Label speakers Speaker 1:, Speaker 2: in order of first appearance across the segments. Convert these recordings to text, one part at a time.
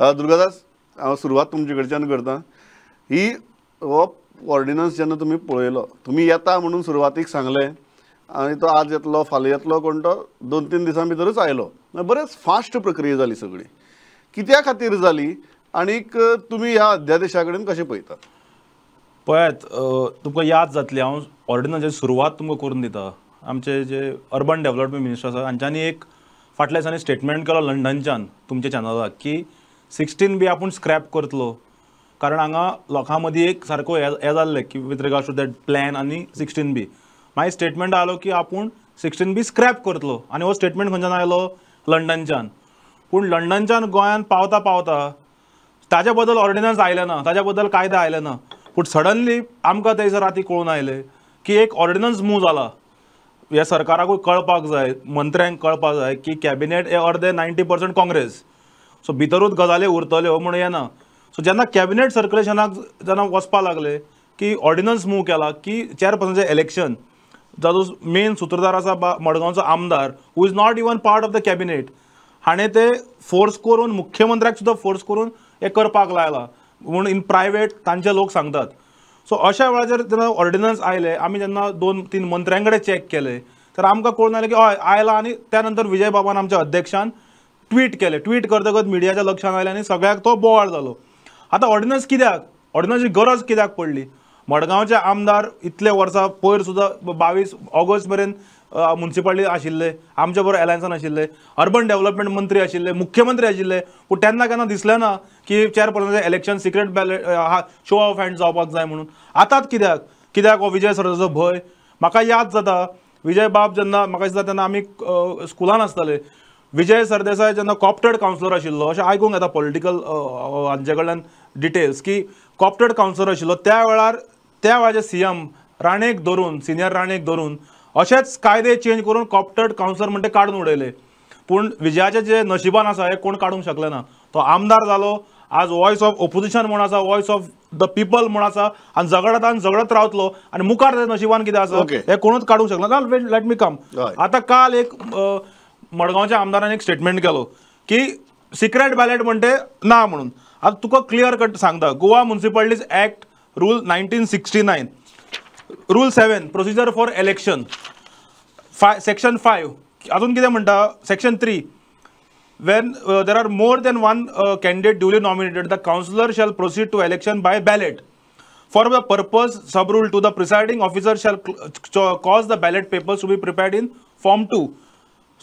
Speaker 1: दुर्गादास, हांव सुरवात तुमचे कडच्यान करता. ही हो ऑर्डिनन्स जेन्ना तुमी पळयलो, तुमी येता म्हणून सुरवातीक सांगलें आनी तो आज येतलो फाल्यां येतलो, कोण तो 2-3 दिसां भितरूच आयलो. बरेच फास्ट प्रक्रिया जाली सगळी, कित्या खातीर जाली आनीक तुमी ह्या अध्यादेशा कडेन कशें पळयतात?
Speaker 2: पळयात, तुमकां याद जातली, हांव ऑर्डिनन्साची सुरवात तुमकां करून दिता. आमचे जे अर्बन डेव्हलपमेंट मिनिस्टर आसा हांच्यांनी एक फाटल्या दिसांनी स्टेटमेंट केलो लंडनच्यान तुमच्या चॅनलाक की 16B आपूण स्क्रॅप करतलो, कारण हांगा लोकां मदीं एक सारको हें जाल्लें की with regards to that plan आनी 16B. मागीर स्टेटमेंट आयलो की आपूण 16B scrap करतलो आनी हो स्टेटमेंट खंयच्यान आयलो? लंडनच्यान. पूण लंडनच्यान गोंयांत पावता पावता ताज्या बद्दल ऑर्डिनन्स आयले ना, ताज्या बद्दल कायदे आयले ना. पूण सडनली आमकां ते दिसा राती कळून आयले की एक ऑर्डिनन्स मूव जाला. ह्या सरकाराकूय कळपाक जाय, मंत्र्यांक कळपाक जाय की कॅबिनेट हे अर्दे 90% काँग्रेस, सो भितरूच गजाली उरतल्यो म्हूण येना. सो जेन्ना कॅबिनेट सर्क्युलेशनाक जेन्ना वचपाक लागले की ऑर्डिनन्स मूव केला की चेअरपर्सनाचें इलेक्शन, जाजो मेन सुत्रधार आसा मडगांवचो आमदार who is not even part of the cabinet, हाणें ते फोर्स करून मुख्यमंत्र्याक सुद्दां फोर्स करून हें करपाक लायलां म्हूण इन प्रायवेट तांचे लोक सांगतात. सो अशा वेळाचेर जेन्ना ऑर्डिनन्स आयले, आमी जेन्ना 2-3 मंत्र्यां कडेन चॅक केले तर आमकां कळून आयलें की हय आयला. आनी त्या नंतर विजय बाबान आमच्या अध्यक्षान ट्वीट केलें. ट्वीट करतकच मिडियाच्या लक्षांत आयलें आनी सगळ्याक तो बोवाळ जालो. आतां ऑर्डिनन्स कित्याक, ऑर्डिनन्सची गरज कित्याक पडली? मडगांवचे आमदार इतले वर्सां पयर सुद्दां 22 ऑगस्ट मेरेन मुन्सिपालिटी आशिल्ले, आमच्या बरोबर एलायन्सान आशिल्ले, अर्बन डेव्हलपमेंट मंत्री आशिल्ले, मुख्यमंत्री आशिल्ले, पूण तेन्ना केन्ना दिसलें ना की चेअरपर्सनाचें election secret ballot show of hand जावपाक जाय म्हणून. आतांच कित्याक, कित्याक हो विजय सरदेसाचो भंय? म्हाका याद जाता विजय बाब जेन्ना, म्हाका दिसता तेन्ना आमी स्कुलान आसताले, विजय सरदेसाय जेन्ना कॉप्टेड कावन्सिलर आशिल्लो, अशें आयकूंक येता पॉलिटिकल हांचे कडल्यान डिटेल्स की कॉप्टेड कावन्सिलर आशिल्लो त्या वेळार, त्या वेळाचे सीएम राणेक धरून, सिनियर राणेक धरून अशेच कायदे चेंज करून कॉप्टेड कावन्सिलर म्हणटे काडून उडयले. पूण विजयाचे जे नशिबान आसा हें कोण काडूंक शकले ना. तो आमदार जालो, आज वॉयस ऑफ ओपोजिशन म्हूण आसा, वॉयस ऑफ the people म्हूण आसा आनी झगडत आनी झगडत रावतलो आनी मुखार ताच्या नशिबान कितें आसा हें कोणूच काडूंक शकना. Let me come. आतां काल एक मडगांवच्या आमदारान एक स्टेटमेंट केलो की सिक्रेट बॅलेट म्हणटे ना म्हणून. आतां तुका क्लियर कट सांगता, Goa municipalities act rule 1969 rule 7 procedure for election section 5 अजून कितें म्हणटा, section 3 when there are more than one candidate duly nominated, the councillor shall proceed to election by ballot. For the purpose sub rule 2, the presiding officer shall cause the ballot papers to be prepared in form 2.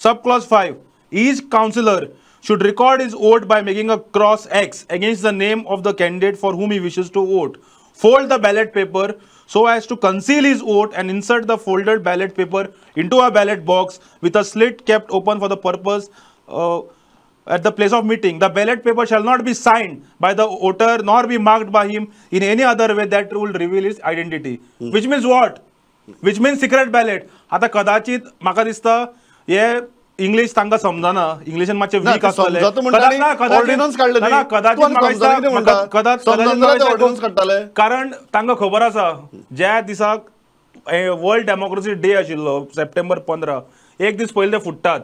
Speaker 2: Sub clause 5, each councillor should record his vote by making a cross X against the name of the candidate for whom he wishes to vote. Fold the ballot paper so as to conceal his vote and insert the folded ballot paper into a ballot box with a slit kept open for the purpose at the place of meeting. The ballot paper shall not be signed by the voter nor be marked by him in any other way that will reveal his identity. Which means what? Which means secret ballot. आता कदाचित म्हाका दिसता हे English तांकां समजना, इंग्लिशीन मातशें week आसतलें. कारण तांकां खबर आसा ज्या दिसाक वर्ल्ड डेमोक्रेसी डे आशिल्लो सप्टेंबर 15, एक दीस पयलीं ते फुट्टात,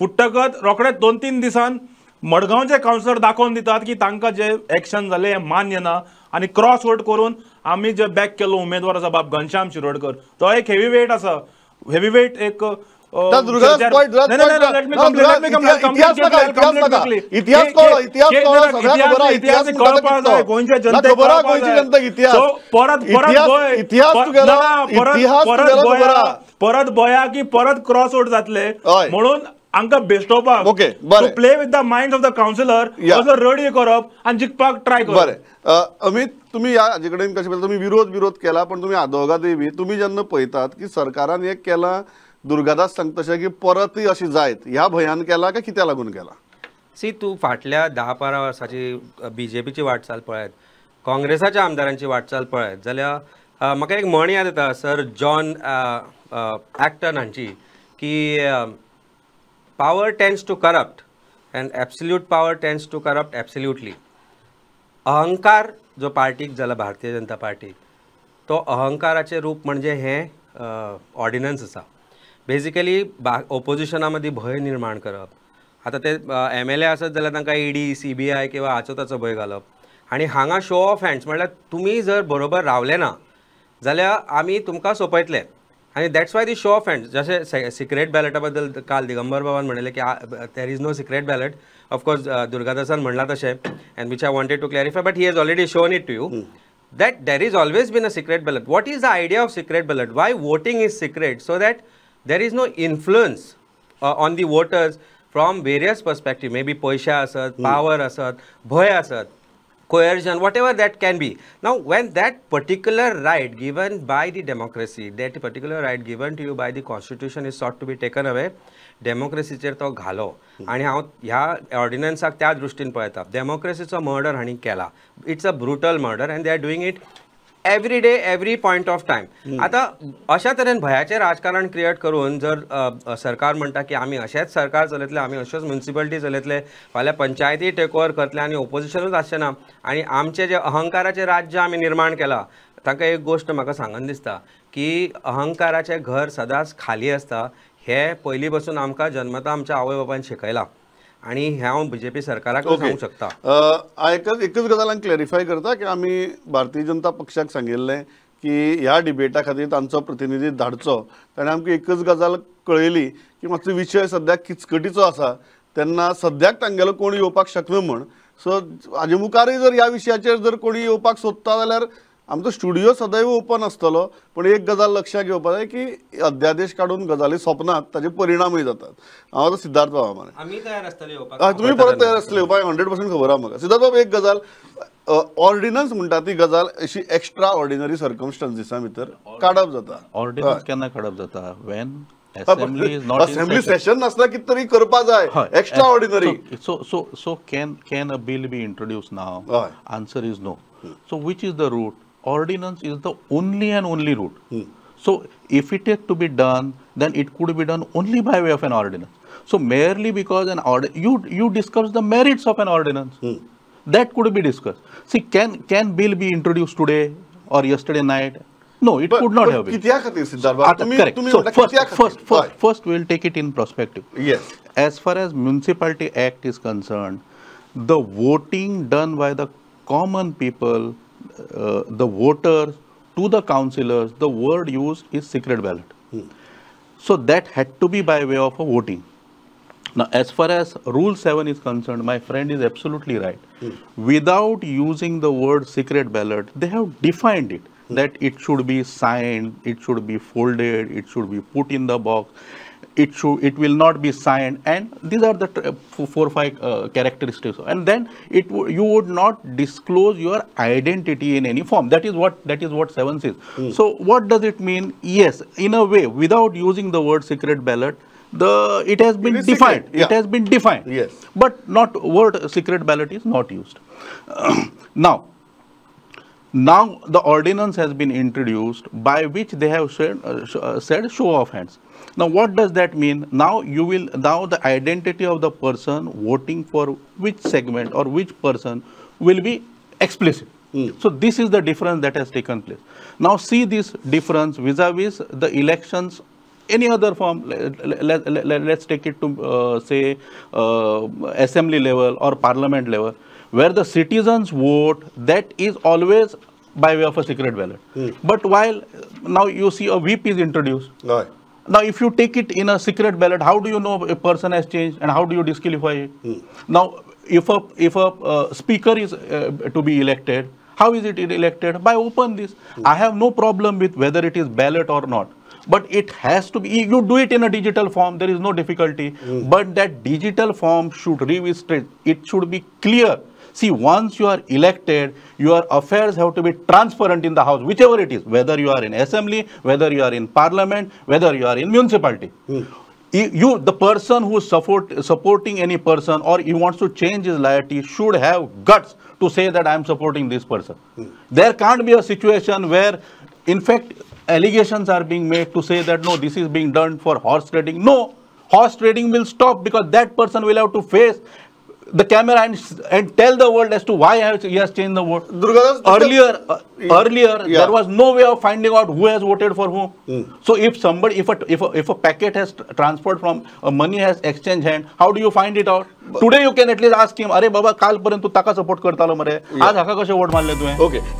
Speaker 2: फुट्टकच रोखडेच 2-3 दिसान मडगांवचे कावन्सिलर दाखोवन दितात की तांकां जे एक्शन जालें हें मान्य ना आनी क्रॉस वोट करून आमी जे बॅक केल्लो उमेदवार आसा बाब घनश्याम शिरोडकर, तो एक हेवी वेट आसा, हेवी वेट एक परत बया की परत क्रॉस वोट जातले म्हणून आमकां बेस्टोवपाक to play with the mind of the councillor असो रडी करप आनी जिखपाक ट्राय करप.
Speaker 1: बरें अमित, तुमी ह्या हाजे कडेन कशें पळयता? तुमी विरोध केला, पण तुमी आदोगादय बी तुमी जेन्ना पळयतात की सरकारान हें केलां, दुर्गादास सांगता तशें की परतय अशें जायत ह्या भंयान केला काय कित्या लागून केला?
Speaker 3: सी, तूं फाटल्या 10-12 वर्सांची बीजेपीची वाटचाल पळयत, काँग्रेसाच्या आमदारांची वाटचाल पळयत जाल्यार म्हाका एक म्हण याद येता सर जॉन ॲक्टन हांची की power tends to corrupt and absolute power tends to corrupt absolutely. अहंकार जो पार्टीक जाला भारतीय जनता पार्टीक, तो अहंकाराचें रूप म्हणजे हें ऑर्डिनन्स आसा. बेजिकली ओपोजिशना मदीं भंय निर्माण करप, आतां ते एम एल ए आसत जाल्यार तांकां ईडी, सीबीआय किंवा हाचो ताचो भंय घालप आनी हांगा शो ऑफ हँड्स म्हणल्यार तुमी जर बरोबर रावले ना जाल्यार आमी तुमकां सोंपयतले आनी that's why the show of hands. जशें सिक्रेट बॅलटा बद्दल काल दिगंबर बाबान म्हणिल्लें की there is no secret ballot. Of course दुर्गादासान म्हणलां तशें, and which I wanted to clarify, but he has already shown it to you that there is always been a secret ballot. What is the idea of secret ballot? Why voting is secret? So that there is no influence on the voters from various perspective. Maybe पयशे आसत, power आसत, भंय आसत, coercion, whatever that can be. Now, when that particular right given by the democracy, that particular right given to you by the constitution is sought to be taken away, डेमोक्रेसीचेर तो घालो आनी हांव ह्या ऑर्डिनन्साक त्या दृश्टीन पळयता. डेमोक्रेसीचो मर्डर हांणी केला. It's a brutal murder and they are doing it every day, every point of time. आतां अशा तरेन भंयाचें राजकारण क्रिएट करून जर सरकार म्हणटा की आमी अशेंच सरकार चलयतले, आमी अश्योच म्युनिसिपालिटी चलयतले, फाल्यां पंचायती टेक ओवर करतले आनी ओपोजिशनूच आसचें ना आनी आमचें जें अहंकाराचें राज्य आमी निर्माण केलां, तांकां एक गोश्ट म्हाका सांगन दिसता की अहंकाराचें घर सदांच खाली आसता. हें पयलीं पासून आमकां जन्मता आमच्या आवय बापायन शिकयलां आनी हें हांव बीजेपी सरकाराक सांगूंक शकता.
Speaker 1: एकच एकच गजाल हांव क्लॅरिफाय करता की आमी भारतीय जनता पक्षाक सांगिल्लें की ह्या डिबेटा खातीर तांचो प्रतिनिधी धाडचो. ताणें आमकां एकच गजाल कळयली की मातसो विशय सद्याक किचकटीचो आसा, तेन्ना सद्याक तांगेलो कोण येवपाक शकना म्हण. सो हाजे मुखारय जर ह्या विशयाचेर जर कोणी येवपाक सोदता जाल्यार आमचो स्टुडियो सदैव ओपन आसतलो. पूण एक गजाल लक्षात घेवपा जाय की अध्यादेश काडून गजाली सोंपनात, ताजे परिणामूय जातात. हांव आतां सिद्धार्थ बाबा मरे
Speaker 3: आमी तयार आसतले येवपाक.
Speaker 1: तुमी परत तयार आसतले येवपाक, 100% खबर आहा म्हाका. सिद्धार्थ बाब, एक गजाल, ऑर्डिनन्स म्हणटा ती गजाल अशी एक्स्ट्रा ऑर्डिनरी सर्कमस्टन्सीसा भितर काडप जाता.
Speaker 4: ऑर्डिनन्स केन्ना काडप जाता? When assembly is not
Speaker 1: assembly session नासता कितें तरी करपा जाय extra ordinary.
Speaker 4: So can a bill be introduce now? Answer is no. So which is the route? Ordinance is the only and only route. So if it is to be done, then it could be done only by way of an ordinance. So merely because an you discuss the merits of an ordinance. That could be discussed. See, can bill be introduced today or yesterday night? No, it could not have been. Correct. So first we will take it in perspective.
Speaker 1: Yes.
Speaker 4: As far as Municipality Act is concerned, the voting done by the common people, the voters to the councillors, the word used is secret ballot. So that had to be by way of a voting. Now, as far as Rule 7 is concerned, my friend is absolutely right. Without using the word secret ballot, they have defined it, that it should be signed, it should be folded, it should be put in the box, it will not be signed, and these are the 4 or 5 characteristics. And then you would not disclose your identity in any form. That is what 7 says. So what does it mean? Yes, in a way, without using the word secret ballot, it has been defined. Yeah. It has been defined.
Speaker 1: Yes.
Speaker 4: But not word secret ballot is not used. Now the ordinance has been introduced by which they have said show of hands. Now what does that mean? Now the identity of the person voting for which segment or which person will be explicit. So this is the difference that has taken place. Now see this difference vis-a-vis the elections, any other form. Let's take it to say assembly level or parliament level, where the citizens vote, that is always by way of a secret ballot. But while now you see a whip is introduced.
Speaker 1: Right.
Speaker 4: Now if you take it in a secret ballot, how do you know a person has changed and how do you disqualify it? Now if a speaker is to be elected, how is it elected? By open this. I have no problem with whether it is ballot or not. But it has to be, you do it in a digital form, there is no difficulty. But that digital form should revisit, it should be clear. See, once you are elected, your affairs have to be transparent in the house, whichever it is, whether you are in assembly, whether you are in parliament, whether you are in municipality. You, the person who is supporting any person or he wants to change his loyalty should have guts to say that I am supporting this person. There can't be a situation where, in fact, allegations are being made to say that no, this is being done for horse trading. No, horse trading will stop because that person will have to face the camera and tell the world as to why he has changed the vote.
Speaker 1: Durgadas,
Speaker 4: Earlier
Speaker 1: Yeah.
Speaker 4: there was no way of finding out who has voted for whom. So if somebody, if a packet has transferred from money has exchanged hand, how do you find it out? Today you can at least ask him, अरे बाबा काल पर्यंत तू ताका support करतालो मरे, आज हाका कशें वोट मारले तुवें?
Speaker 1: ओके.